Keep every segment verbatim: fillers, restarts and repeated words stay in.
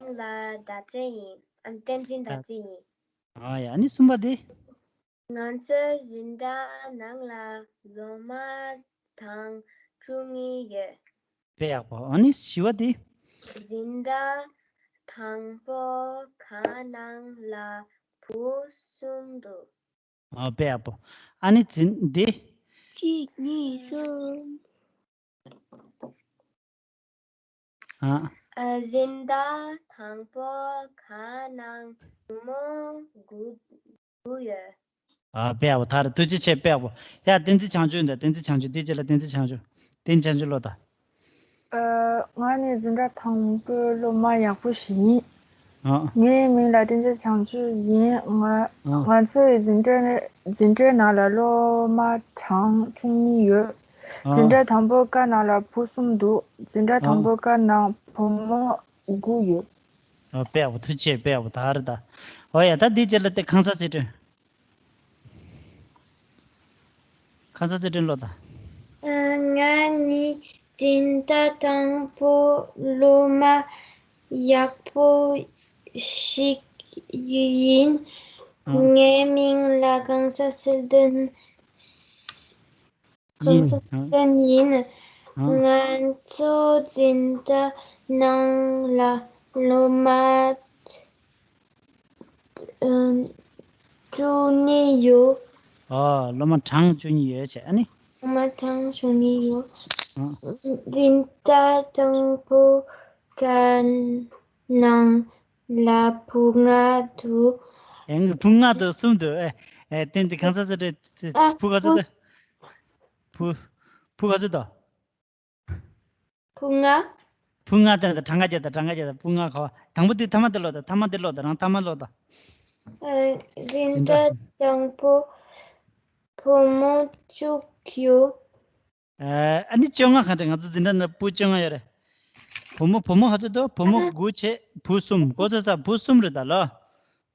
ནང་ལ་མདའ་རྩེད་ཡིན། ཨ། བསྟན་འཛིན་མདའ་རྩེད་ཡིན། ཨ་ཡ། ཨ་ནི་གསུམ་པ་དེ། ང་ཚོའི་འཛིན་གྲྭ་ནང་ལ་སློབ་མ་གྲངས་བཅུ་གཉིས་ཡོད། དཔེ་ཡག་པོ། ཨ་ནི་བཞི་བ་དེ། འཛིན་གྲྭ་དང་པོ་གི་ནང་ལ་བུ་གསུམ་འདུག། ཨ། དཔེ་ཡག་པོ། ཨ་ནི་འཛིན་དེ། གཅིག་གཉིས་གསུམ། ཨ། ཨ། འཛིན་གྲྭ་དང་པོ་གི་ནང་བུ་མོ་དགུ་དགུ་ཡོད། ཨ། དཔེ་ཡག་པོ། ད་རེད། ཐུགས་རྗེ་ཆེ། དཔེ་ཡག་པོ། ཡ། བསྟན་འཛིན་བྱང་ཆུབ་འདི། བསྟན་འཛིན་བྱང་ཆུབ། འདིའི་རྗེས་ལ་བསྟན་འཛིན་བྱང་ཆུབ། བསྟན་འཛིན་བྱང་ཆུབ་ལོ་ད། ཨ། ང་ནི་འཛིན་གྲྭ་དང་པོའི་སློབ་མ་ཡག་པོ་ཞིག་ཡིན། ཨ། ངའི་མིང་ལ་བསྟན་འཛིན་བྱང་ཆུབ་ཡིན། ང་ཨ། ང་ཚོའི་འཛིན་གྲྭ་འཛིན་གྲྭའི་ནང་ལ་སློབ་མ་གྲངས་བཅུ་གཉིས་ཡོད། ཨ། འཛིན་གྲྭ་དང་པོའི་ཀ་ནང་ལ་བུ་གསུམ་འདུག། འཛིན་གྲྭ་ཨ། དང་པོའི་ཀ་ནང་བུ་མོ་དགུ་ཡོད། ཨ། དཔེ་ཡག་པོ། ཐུགས་རྗེ་ཆེ། དཔེ་ཡག་པོ། ད་རེད་ད། ཨོ་ཡ། ད་འདིའི་རྗེས་ལ་དེ་ཁང་གསར་ཚེ་སྒྲོན། ཁང་གསར་ཚེ་སྒྲོན་ལོ་ད། ཨ། ང་ནི་འཛིན་གྲྭ་དང་པོ་སློབ་མ་ཡག་པོ་ཞིག་ཡིན། ཨ། ངའི་མིང་ལ་གང་ས་ཚེ་སྒྲོན། ཡིན། གང་ས་ཚེ་སྒྲོན་ཡིན། ཨ། ང་ཚོ་འཛིན་གྲྭ་ནང་ལ་སློབ་མ་ཨ། བཅུ་གཉིས་ཡོད། ཨ། སློབ་མ་གྲངས་བཅུ་གཉིས་ཡོད་བྱས། ཨ་ནི། སློབ་མ་གྲངས་བཅུ་གཉིས་ཡོད། ཨ། འཛིན་གྲྭ་དང་པོ་གི་ནང་ལ་བུ་ལྔ་འདུག། ཨེ། བུ་ལྔ་འདུག། གསུམ་འདུག། ཨེ། ཨེ། བསྟན་འཛིན། གང་ས་ཚེ་སྒྲོན། ཨ། བུ་ག་ཚོད་འདུག། བུ་བུ་ག་ཚོད་འདུག། བུ་ལྔ། བུ་ལྔ་དང་། གྲངས་ཀ་བརྒྱབ་དང་། གྲངས་ཀ་བརྒྱབ་དང་། བུ་ལྔ་ག་བ། དང་པོ་དེ། ཐ་མ་དེ་ལོ་ད། ཐ་མ་དེ་ལོ་ད། རང་ཐ་མ་ལོ་ད། ཨ། འཛིན་གྲྭ་དང་པོ་བུ་མོ་བཅུ་ཡོད། ཨ། ཨ་ནི་བཅོ་ལྔ་ག་འདྲ། ང་ཚོ་འཛིན་གྲྭ་ནང་བུ་བཅོ་ལྔ་ཡོད་རེད། བུ་མོ། བུ་མོ་ག་ཚོད་འདུག། བུ་མོ་དགུ་བྱས་བུ་གསུམ། གོ་ཚོད་ས། བུ་གསུམ་རེད་ད་ལོ།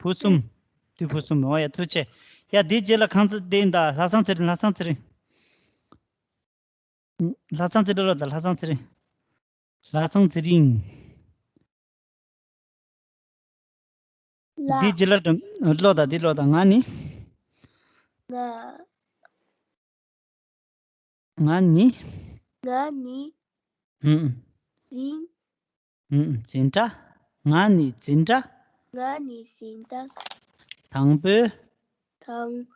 བུ་གསུམ། དེ་བུ་གསུམ། འོ་ཡ། ཐུགས་རྗེ་ཆེ། ཡ། དེའི་རྗེས་ལ་གང་ཚེ་སྒྲོན་དང་། ལྷ་བཟང་ཚེ་རིང་། ལྷ་བཟང་ཚེ་རིང་། ལྷ་བཟང་ཚེ་སྒྲོན་ལོ་ད། ལྷ་བཟང་ཚེ་རིང་། ལྷ་བཟང་ཚེ་རིང་། ལ། འདི་ཇི་ལ་འགྲོ་ལོ་ད། འདི་ལོ་ད། ང་ནི། ང་ང་ནི། ང་ནི། ཧུམ། འཛིན། ཧུམ། འཛིན་གྲྭ། ང་ནི་འཛིན་གྲྭ། ང་ནི་འཛིན་གྲྭ། དང་པོའི། དང་།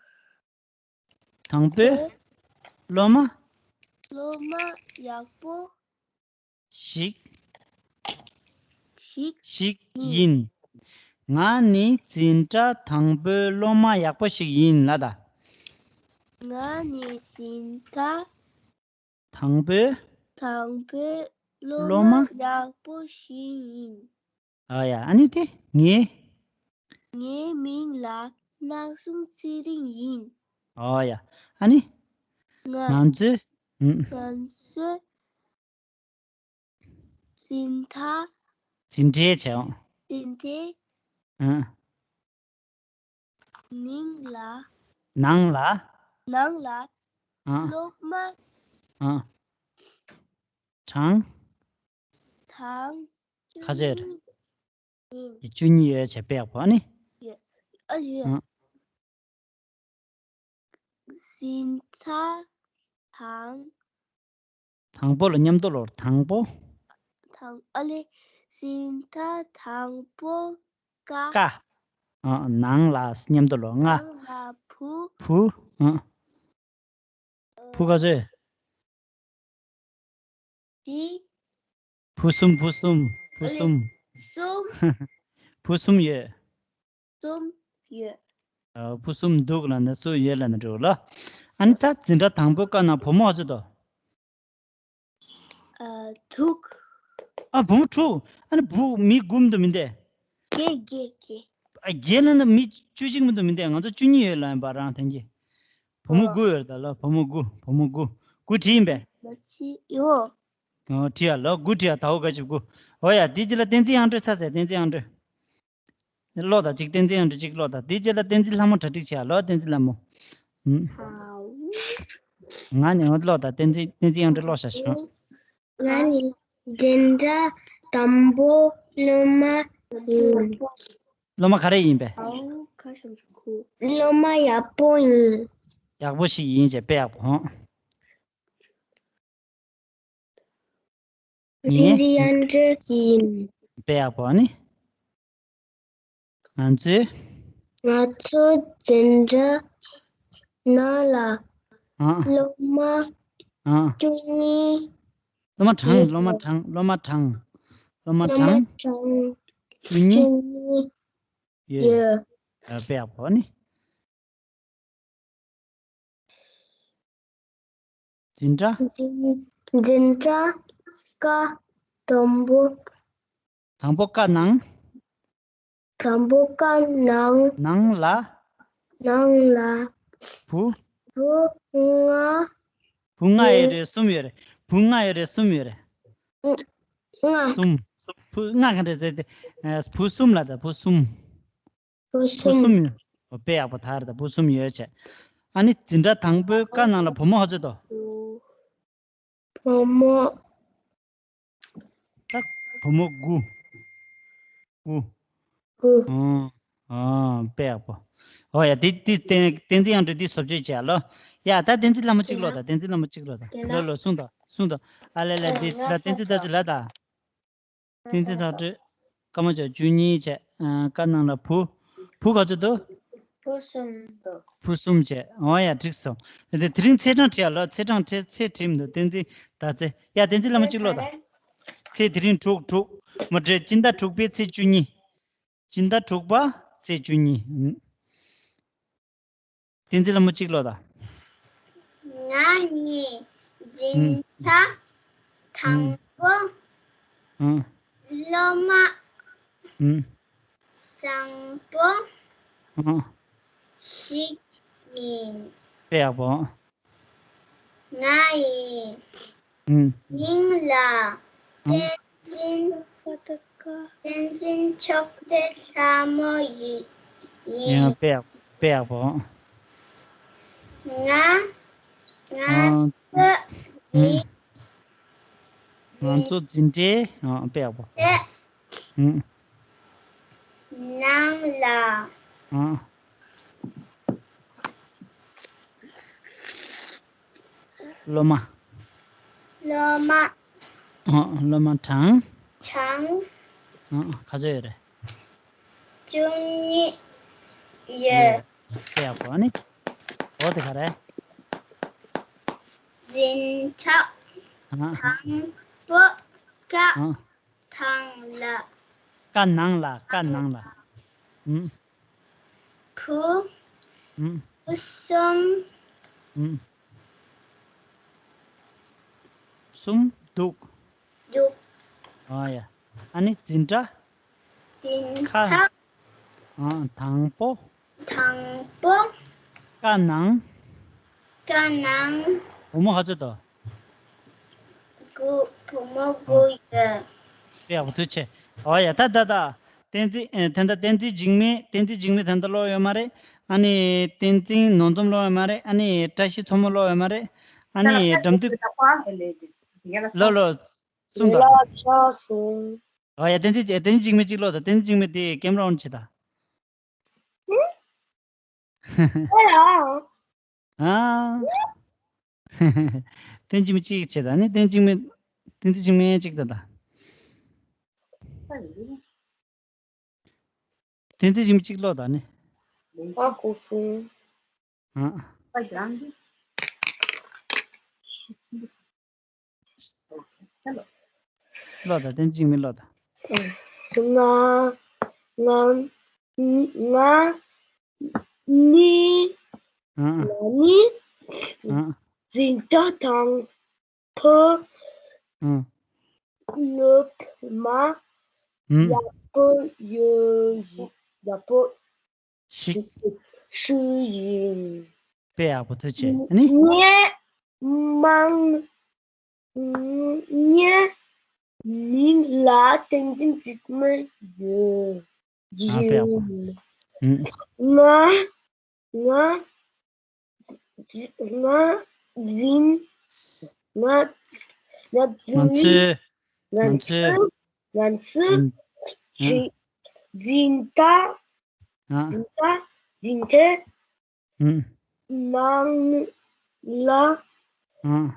དང་པོའི། སློབ་མ། སློབ་མ་ཡག་པོ། ཞིག་ཞིག་ཞིག་ཡིན། ཡིན། ང་ནི་འཛིན་གྲྭ་དང་པོའི་སློབ་མ་ཡག་པོ་ཞིག་ཡིན་ལ་ད། ང་ནི་འཛིན་གྲྭ་དང་པོའི་དང་པོའི་སློབ་སློབ་མ་མ་ཡག་པོ་ཞིག་ཡིན། ཨ་ཡ། ཨ་ནི་དེ་ངའི། ངའི་མིང་ལ་ནག་སུང་ཚེ་རིང་ཡིན། ཨ་ཡ། ཨ་ནི། ང་ང་ཚོའི། ཨུམ། ང་ཚོའི་འཛིན་གྲྭ། འཛིན་གྲྭའི་བྱས་འོང་། འཛིན་གྲྭའི། ཨུམ། ནང་ལ། ནང་ལ། ནང་ལ། ཨ། སློབ་མ། ཨ། གྲངས། གྲངས། ཁ་ཤས། ཡིན། བཅུ་གཉིས་ཡོད་བྱས་དཔེ་ཡག་པོ། ཨ་ནི། ཡོད། ཨ། ཡོད། ཨ། འཛིན་གྲྭ་དང་། དང་པོ་ལ་མཉམ་དུ་ལོག། དང་པོ། དང་། ཨ་ལེ། འཛིན་གྲྭ་དང་པོ་ཀ། ཀ། ཨ། ནང་ལ་མཉམ་དུ་ལོག། ལྔ། ནང་ལ་བུ། བུ། ཨ། བུ་ག་ཚོད། བཞི། བུ་གསུམ། བུ་གསུམ། བུ། ཨ་ལེ། གསུམ། གསུམ། བུ་གསུམ་ཡོད། གསུམ་ཡོད། ཨ། བུ་གསུམ་འདུག་ལབ་ན། གསུམ་ཡོད་ལབ་ན་འགྲིག་ལ། ཨ་ནི་ད་འཛིན་གྲྭ་དང་པོའི་ཀ་ནང་བུ་མོ་ག་ཚོད་འདུག། ཨ། དྲུག། ཨ། བུ་མོ་དྲུག། ཨ་ནི་བུ་མི་དགུ་མི་འདུག་མི་འདུག། བརྒྱད། བརྒྱད། བརྒྱད། ཨ། བརྒྱད་ལབ་ན་མི་བཅུ་གཅིག་མི་འདུག་མི་འདུག། ང་ཚོ་བཅུ་གཉིས་ཡོད་ལབ་ཡིན་པ་རང་ཐེངས་ཀྱི། བུ་མོ། ཨོ། དགུ་ཡོད་ད་ལ། བུ་མོ་དགུ། བུ་མོ་དགུ། དགུ་བྲིས་ཡིན་པས། ལ་ཆི་ཡོ། ཨོ། བྲིས་ཡ་ལ། དགུ་བྲིས་ཡ། ད་འོ་ག་ཅིག་དགུ། ཨོ་ཡ། དེ་རྗེས་ལ་བསྟན་འཛིན་དབྱངས་སྒྲོན་ཚར་ཟེར། བསྟན་འཛིན་དབྱངས་སྒྲོན། ཀློག་དང་གཅིག། བསྟན་འཛིན་དབྱངས་སྒྲོན་གཅིག་ཀློག་དང་། དེ་རྗེས་ལ་བསྟན་འཛིན་ལྷ་མོ་གྲ་སྒྲིག་བྱེད་ཡ་ལོ། བསྟན་འཛིན་ལྷ་མོ། ཨུམ། ཧའོ། ང་ནི། འོ། ཀློག་དང་། བསྟན་འཛིན། བསྟན་འཛིན་དབྱངས་སྒྲོན་ཀློག་བྱ་ཞིང་། ང་ནི་འཛིན་གྲྭ་དང་པོ་སློབ་མ་ ཡིན། སློབ་མ་ག་རེ་ཡིན་པས། སློབ་མ་ཡག་པོ་ཡིན། ཡག་པོ་ཞིག་ཡིན་བྱས་དཔེ་ཡག་པོ་ཧོ། ངས། འདི་ཡང་འདྲ་ཡིན། དཔེ་ཡག་པོ་ནི། ང་ཚོས། ང་ཚོ་འཛིན་གྲྭ་ནང་ལ་ཨ། སློབ་མ་ཨ། བཅུ་གཉིས། སློབ་མ་གྲངས་ཡོད། སློབ་མ་གྲངས་སློབ་མ་གྲངས། སློབ་མ་སློབ་མ་གྲངས་གྲངས་བཅུ་གཉིས་བཅུ་གཉིས་ཡོད། ཡོད། ཨ། དཔེ་ཡག་པོ་ནི། འཛིན་གྲྭ། འཛིན་འཛིན་གྲྭ་ཀ་དང་པོ། དང་པོ་ཀ་ནང་། དང་པོ་ཀ་ནང་། ནང་ལ། ནང་ལ། བུ། བུ་ལྔ། བུ་ལྔ་ཡོད་ཡོད། རེད་གསུམ་ཡོད་རེད། བུ་ལྔ་ཡོད་རེད་གསུམ་ཡོད་རེད། ལྔ། གསུམ། བུ་ལྔ་ག་འདྲ་ཟེར་ཏེ། ཨ། བུ་གསུམ་ལ་ད་བུ་གསུམ། བུ་བུ་གསུམ། གསུམ་ཡོད། དཔེ་ཡག་པོ་ད་རེད་ད་བུ་གསུམ་ཡོད་བྱས། ཨ་ནི་འཛིན་གྲྭ་དང་པོའི་ཀ་ནང་ལ་བུ་མོ་ག་ཚོད་འདུག་བུ་མོ། ད་བུ་མོ་དགུ། དགུ། དགུ། ཨང་། ཨང་། དཔེ་ཡག་པོ། ཨོ་ཡ། དེ་དེ་བསྟན་བསྟན་འཛིན་དབྱངས་སྒྲོན་དེ་བཟོ་བཅོས་བྱས་ལོ། ཡ། ད་བསྟན་འཛིན་ལྷ་མོ་གཅིག་ལོ། ད་བསྟན་འཛིན་ལྷ་མོ་གཅིག་ལོ། ད་ལོ་ལོ་གསུངས་དང་གསུངས་དང་། ཨ་ལེ་ལེ། དེ་ད་བསྟན་འཛིན་ད་ཅི་ལ་ད། བསྟན་འཛིན་ལྷ་སྒྲོན། སྐར་མ་བཅུ་གཉིས་བྱས། ཨ། ཀ་ནང་ལ་བུ། བུ་ག་ཚོད་འདུག་བུ་གསུམ་འདུག་བུ་གསུམ་བྱས། ཨོ་ཡ། འགྲིག་སོང་། དེ་དེ་རིང་ཚེས་གྲངས་བྲིས་ཡ་ལོ། ཚེས་གྲངས་བྲིས། ཚེས་བྲིས་མི་འདུག་བསྟན་འཛིན་ཟླ་ཚེས། ཡ། བསྟན་འཛིན་ལྷ་མོ་གཅིག་ལོ་ད། ཚེས་དེ་རིང་དྲུག་དྲུག་མ་འདྲེ། སྤྱི་ཟླ་དྲུག་པའི་ཚེས་བཅུ་གཉིས། སྤྱི་ཟླ་དྲུག་པ་ཚེས་བཅུ་གཉིས། ཨུམ། བསྟན་འཛིན་ལྷ་མོ་གཅིག་ལོ་ད། ང་གཉིས་འཛིན་ཨུམ། གྲྭ་དང་པོ་ཨུམ། སློབ་མ་ཨུམ། བཟང་པོ་ཨུམ། ཞིག་ཡིན། དཔེ་ཡག་པོ། ང་ཡི་ཨུམ། མིང་ལ་ཨུམ། བསྟན་འཛིན། བསྟན་འཛིན་ཕྱོགས་སྒྲིག་ལྷ་མོ་ཡི་ཡིན། ཡང་དཔེ་ཡག་དཔེ་ཡག་པོ། ང་ང་ཨང་། ཚོ་ཨུམ། ཡི་ང་ཚོ་འཛིན་གྲྭའི། ཨང་། དཔེ་ཡག་པོ། ཨུམ། ནང་ལ། ཨང་། སློབ་མ། སློབ་མ། ཨང་། སློབ་མ་གྲངས། གྲངས། ཨང་། ག་ཚོད་ཡོད་རེད། བཅུ་གཉིས་ཡོད། ཡོད། དཔེ་ཡག་པོ། ཨ་ནི། འོ་དེ་ག་རེད། འཛིན་གྲྭ་ཨང་། དང་པོ་ཀ་ཨང་། ཐང་ལ། ཀ་ནང་ལ། ཀ་ནང་ལ། ཨུམ། བུ། ཨུམ། བུ་གསུམ། ཨུམ། གསུམ་འདུག་འདུག་ཨ་ཡ། ཨ་ནི་འཛིན་གྲྭ། འཛིན་ཁ། གྲྭ། ཨ། དང་པོ། དང་པོ། ཀ་ནང་། ཀ་ནང་། བུ་མོ་ག་ཚོད་འདུག་དགུ། བུ་མོ་དགུ་ཡོད། དཔེ་ཡག་པོ། ཐུགས་རྗེ་ཆེ། ཨོ་ཡ། ད་ད་ད། བསྟན་འཛིན། ཨེ། ད་ལྟ་བསྟན་འཛིན་འཇིགས་མེད། བསྟན་འཛིན་འཇིགས་མེད་ད་ལྟ་ལོག་ཡོད་མ་རེད། ཨ་ནི་བསྟན་འཛིན་ནོར་འཛོམས་ལོག་ཡོད་མ་རེད། ཨ་ནི་བཀྲ་ཤིས་མཚོ་མོ་ལོག་ཡོད་མ་རེད། ཨ་ནི་དགྲ་འདུལ། ལོ་ལོ། གསུངས་དང་། ལ་ཆ་སོང་། ཨོ་ཡ། བསྟན་འཛིན། བསྟན་འཛིན་འཇིགས་མེད་གཅིག་ལོག་དང་། བསྟན་འཛིན་འཇིགས་མེད་དེ་ཀེམ་ར་ཨོན་བྱེད་དང་། ཨ། བསྟན་འཛིན་འཇིགས་མེད་གཅིག་བྱེད་དང་ནི། བསྟན་འཛིན་འཇིགས་མེད། བསྟན་འཛིན་འཇིགས་མེད་གཅིག་དང་དང་། བསྟན་འཛིན་འཇིགས་མེད་གཅིག་ལོག་དང་ནི། ཨ་ཁུ་སུ། ཨ། ལོག་དང་། བསྟན་འཛིན་འཇིགས་མེད་ལོག་དང་། ང་། ང་། ང་། ནི། ཨ། ང་ནི། ཨ། འཛིན་གྲྭ་དང་པོ། ཨ། སློབ་མ། ཨ། ཡག་པོ་ཡོད། ཡག་པོ་ཞིག་ཞུ་ཡིན། དཔེ་ཡག་པོ། ཐུགས་རྗེ་ཆེ། ཨ་ནི། ངའི་མིང་། ངའི་མིང་ལ་བསྟན་འཛིན་འཇིགས་མེད་ཡོད། ཨ། དཔེ་ཡག་པོ། ཡིན། ཨ། ང་། ང་། ང་འཛིན། ང་། ང་འཛིན། ང་ཚོའི། ང་ཚོའི། ང་ཚོའི། ང་ཚོའི། ཨ། ཅི། འཛིན་གྲྭ། ཨ། འཛིན་གྲྭ། འཛིན་གྲྭའི། ཨ། ནང་ལ། ཨ།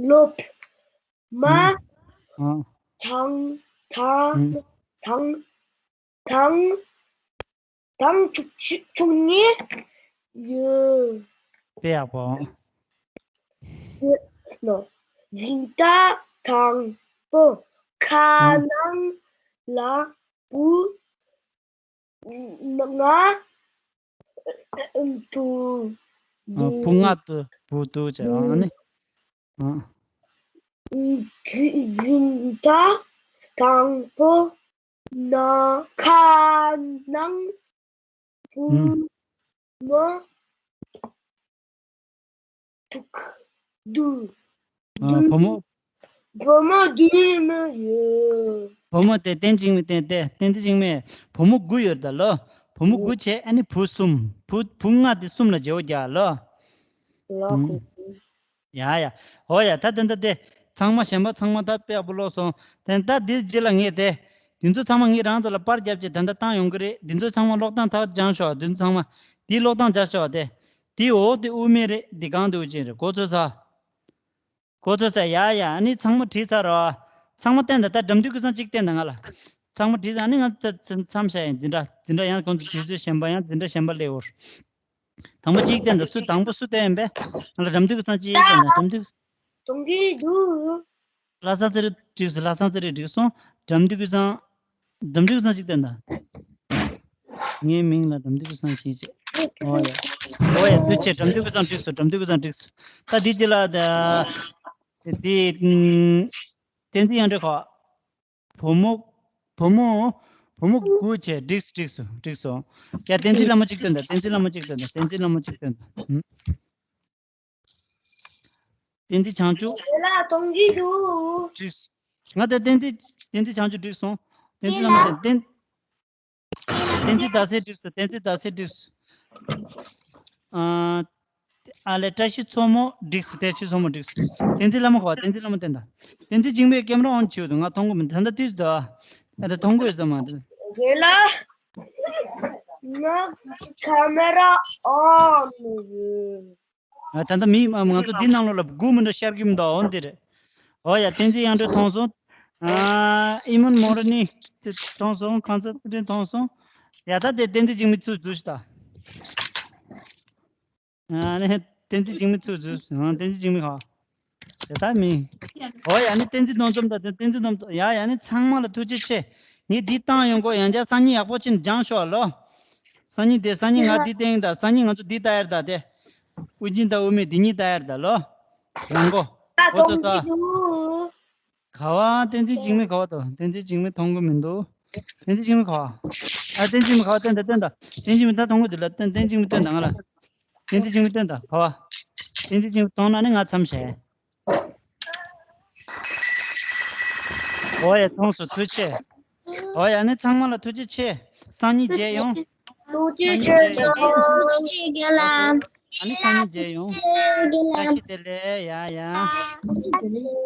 སློབ་མ། ཨ། དང་། དང་། ཨ། དང་། དང་། གྲངས་བཅུ་གཉིས་ཡོད། དཔེ་ཡག་པོ། ཡོད་ནོ། འཛིན་གྲྭ་དང་པོ་ཁ་ནང་ལ་བུ་ལྔ་འདུག། ཨ། བུ་ལྔ་འདུག། བུ་འདུག་ཅེས། ཨ་ནི། ཨ། འཛིན་གྲྭ་དང་པོ་ན་ཁ་ནང་བུ་མོ་དྲུག་འདུག། ཨ། བུ་མོ། བུ་མོ་བདུན་ཡོད། བུ་མོ་དེ་བསྟན་འཛིན་མའི་སྟེང་དེ། བསྟན་འཛིན་མའི་བུ་མོ་དགུ་ཡོད་ད་ལོ། བུ་མོ་དགུ་བྱས། ཨ་ནི་བུ་གསུམ། བུ། བུ་ལྔ་དེ་གསུམ་ལ་བརྗེ་བོ་རྒྱག་ལོ། ལ། ཨ། ཡ་ཡ། འོ་ཡ། ད་དེ་འདྲ་དེ། ཚང་མ་གཞན་པ་ཚང་མ་ད་དཔེ་ཡག་པོ་ཀློག་སོང་། དེ་ད་འདིའི་རྗེས་ལ་ངས་དེ། འདི་ཚོ་ཚང་མ་ངས་རང་ཚོ་ལ་པར་བརྒྱབ་བྱས་དེ་འདྲ་བཏང་ཡོང་གི་རེད། འདི་ཚོ་ཚང་མ་ཀློག་སྟངས་ཐག་སྦྱངས་ཤོག། འདི་ཚོ་ཚང་མ། འདི་ཀློག་སྟངས་སྦྱངས་ཤོག་དེ། འདི་འོག་དེ་དབུ་མེད་རེད། འདི་སྒང་དེ་དབུ་ཅན་རེད། གོ་ཚོད་ས། གོ་ཚོད་ས། ཡ་ཡ། ཨ་ནི་ཚང་མ་བྲིས་ཚར་རོ། ཚང་མ་བསྟན་དང་། ད་འགྲམ་དུས་ཀྱི་ཚང་གཅིག་བསྟན་དང་། ང་ལ། ཚང་མ་བྲིས་ཚར། ཨ་ནི་ང་ཚོ་མཚམས་བཞག་ཡིན། འཛིན་གྲྭ། འཛིན་གྲྭ་ཡང་ཁོང་ཚོ་དུས་ཚོད་གཞན་པ། ཡང་འཛིན་གྲྭ་གཞན་པ་སླེབས་འོར། དང་པོ་གཅིག་བསྟན་དང་། སུ་དང་པོ་སུ་བསྟན་ཡིན་པས། ང་ལ་འགྲམ་དུས་ཀྱི་ཚང་གཅིག་བསྟན་དང་། འགྲམ་དུས། གཏོང་གི་འདུག། ལྷ་ས་རྩེ་རིག་འགྲིག་སོང་། ལྷ་ས་རྩེ་རིག་འགྲིག་སོང་། འགྲམ་དུས་ཀྱི་ཚང་། འགྲམ་དུས་ཀྱི་ཚང་གཅིག་བསྟན་དང་། ངའི་མིང་ལ་འགྲམ་དུས་ཀྱི་ཚང་གཅིག་བྱས། འོ་ཡ། འོ་ཡ། ཐུགས་རྗེ་ཆེ། འགྲམ་དུས་ཀྱི་ཚང་འགྲིག་སོང་། འགྲམ་དུས་ཀྱི་ཚང་འགྲིག་སོང་། ད་འདི་རྗེས་ལ་ད། འདི། ཨམ། བསྟན་འཛིན་དབྱངས་སྒྲོན་ཁོ། བུ་མོ། བུ་མོ། བུ་མོ་དགུ་བྱས། འགྲིག་སོང་། འགྲིག་སོང་། འགྲིག་སོང་། ཡ། བསྟན་འཛིན་ལྷ་མོ་གཅིག་བསྟན་དང་། བསྟན་འཛིན་ལྷ་མོ་གཅིག་བསྟན་དང་། བསྟན་འཛིན་ལྷ་མོ་གཅིག་བསྟན་དང་། ཨམ། བསྟན་འཛིན་བྱང་ཆུབ། ལ་གཏོང་གི་འདུག། འགྲིག་སོང་། ང་དང་བསྟན་འཛིན། བསྟན་འཛིན་བྱང་ཆུབ་འགྲིག་སོང་། བསྟན་འཛིན་ལྷ་མོ་བསྟན། བསྟན། བསྟན་འཛིན་ཟླ་ཟེར་འགྲིག་སོང་། བསྟན་འཛིན་ཟླ་ཟེར་འགྲིག་སོང་། ཨ། ཨ་ལས། བཀྲ་ཤིས་མཚོ་མོ་འགྲིག་སོང་། བཀྲ་ཤིས་མཚོ་མོ་འགྲིག་སོང་། བསྟན་འཛིན་ལྷ་མོ་ཁོ། བསྟན་འཛིན་ལྷ་མོ་བསྟན་དང་། བསྟན་འཛིན་འཇིགས་མེད་ཀེམ་ར་ཨོན་བྱེད་འདུག། ང་མཐོང་གི་མི་འདུག། ད་ལྟ་དུས་སུ་འདུག། ཨ། ད་ལྟ་མཐོང་གི་ཡོད་ས་མ་རེད། རེད་ལ། ང་ཁ་མེ་ར་ཨོན་ཡོད། ཨ། ད་ལྟ་མི། ཨ། ང་ཚོ་འདི་ནང་ལོགས་ལ་དགུ་མི་འདྲ་ཤར་གྱི་མི་འདུག། འོ་འདི་རེད། འོ་ཡ། བསྟན་འཛིན་དབྱངས་སྒྲོན་མཐོང་སོང་། ཨ། ཨི་མོན་མོ་ར་ནི་མཐོང་སོང་། ཁང་ཚ་ཚུལ་ཁྲིམས་མཐོང་སོང་། ཡ། ད་དེ་བསྟན་འཛིན་འཇིགས་མེད་ཚུར་འཛུལ་ཤི་ད། ཨ་ནི་བསྟན་འཛིན་འཇིགས་མེད་ཚུར་འཛུལ། ཨ། བསྟན་འཛིན་འཇིགས་མེད་ཁ། དེ་ལྟར་མིན། འོ་ཡ། ནི་བསྟན་འཛིན་སྟོང་འཛོམས་དང་། བསྟན་འཛིན་སྟོང་འཛོམས། ཡ་ཡ། ནི་ཚང་མ་ལ་ཐུགས་རྗེ་ཆེ། ངས་འདི་བཏང་ཡོང་གོ། ཡང་བསྐྱར་སང་ཉིན་ཡག་པོ་ཅིག་སྦྱང་ཤོག་ལོ། སང་ཉིན་དེ། སང་ཉིན་ང་འདི་བསྟན་ཡིན་ད། སང་ཉིན་ང་ཚོ་འདི་ལྟ་ཡར་ད་དེ། དབུ་འཛིན་དང་དབུ་མེད་འདི་གཉིས་ལྟ་ཡར་ད་ལོ། རང་གོ། ད་ཨོ་ཙོ་ས། གཏོང་གི་འདུག། ག་བ། བསྟན་འཛིན་འཇིགས་མེད་ག་བ་དོ། བསྟན་འཛིན་འཇིགས་མེད་མཐོང་གི་མི་འདུག། བསྟན་འཛིན་འཇིགས་མེད་ག་བ། ཨ། བསྟན་འཛིན་འཇིགས་མེད་ག་བ། བསྟན་ད། བསྟན་ད། བསྟན་འཛིན་འཇིགས་མེད་ད་མཐོང་གི་འདུག་ལ། བསྟན། བསྟན་འཛིན་འཇིགས་མེད་བསྟན་ད་ང་ལ། བསྟན་འཛིན་འཇིགས་མེད་བསྟན་ད་ག་བ། བསྟན་འཛིན་འཇིགས་མེད་མཐོང་ན་ནི་ང་མཚམས་བཞག། འོ་ཡ། མཐོང་སོང་། ཐུགས་རྗེ་ཆེ། འོ་ཡ། ནི་ཚང་མ་ལ་ཐུགས་རྗེ་ཆེ། སང་ཉིན་མཇལ་ཡོང་། ཐུགས་རྗེ་ཆེ། ཐུགས་རྗེ་ཆེ་རྒན་ལགས། ཨ་ནི་སང་ཉིན་མཇལ་ཡོང་། རྒན་ལགས། བཀྲ་ཤིས་བདེ་ལེགས། ཡ་ཡ། བཀྲ་ཤིས་བདེ་ལེགས།